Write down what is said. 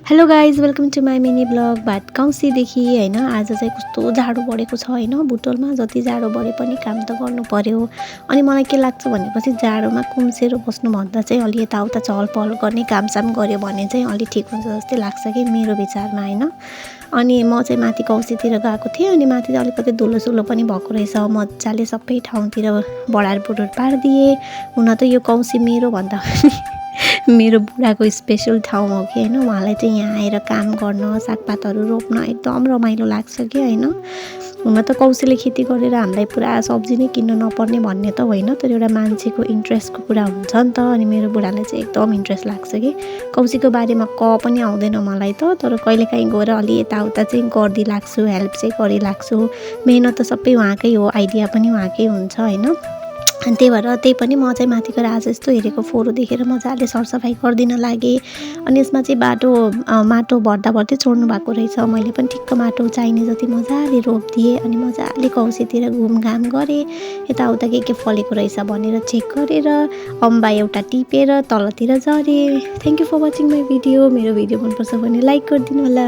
Hello guys welcome to my mini blog भाटकाउँसीदेखि होइन। आज चाहिँ कस्तो जाडो बढेको छ होइन। बुटोलमा जति जाडो बढे पनि काम त गर्नु पर्यो। अनि मलाई के लाग्छ भनेपछि जाडोमा कुम्सेर बस्नुभन्दा चाहिँ अलि यताउता चहल पहल गर्ने कामसाम गऱ्यो भने चाहिँ अलि ठिक हुन्छ जस्तै लाग्छ कि मेरो विचारमा होइन। अनि म चाहिँ माथि कौसीतिर गएको थिएँ अनि माथि अलिकति धुलोसुलो पनि भएको रहेछ। मजाले सबै ठाउँतिर बढार बुढोर पारिदिएँ। हुन त यो कौसी मेरो भन्दा पनि मेरो बुढाको स्पेसल ठाउँ हो कि होइन। उहाँलाई चाहिँ यहाँ आएर काम गर्न सागपातहरू रोप्न एकदम रमाइलो लाग्छ कि होइन। हुन त कौसीले खेती गरेर हामीलाई पुरा सब्जी नै किन्नु नपर्ने भन्ने त होइन, तर एउटा मान्छेको इन्ट्रेस्टको कुरा हुन्छ नि त। अनि मेरो बुढालाई चाहिँ एकदम इन्ट्रेस्ट लाग्छ कि कौसीको बारेमा पनि आउँदैन मलाई त, तर कहिलेकाहीँ गएर अलि यताउता चाहिँ गरिदिइलाग्छु, हेल्प चाहिँ गरिलाग्छु। मेहनत त सबै उहाँकै हो, आइडिया पनि उहाँकै हुन्छ होइन। अनि त्यही भएर पनि म चाहिँ माथि गएर आज यस्तो हेरेको फोहोर देखेर मजाले सरसफाइ गरिदिन लागेँ। अनि यसमा चाहिँ माटो भर्दै छोड्नु भएको रहेछ। मैले पनि ठिक्क माटो चाहिने जति मजाले रोपिदिएँ अनि मजाले कौसीतिर घुमघाम गरेँ। यताउता के फलेको रहेछ भनेर चेक गरेर अम्बा एउटा टिपेर तलतिर झरेँ। Thank you for watching my video. मेरो भिडियो मनपर्छ भने लाइक गरिदिनु होला।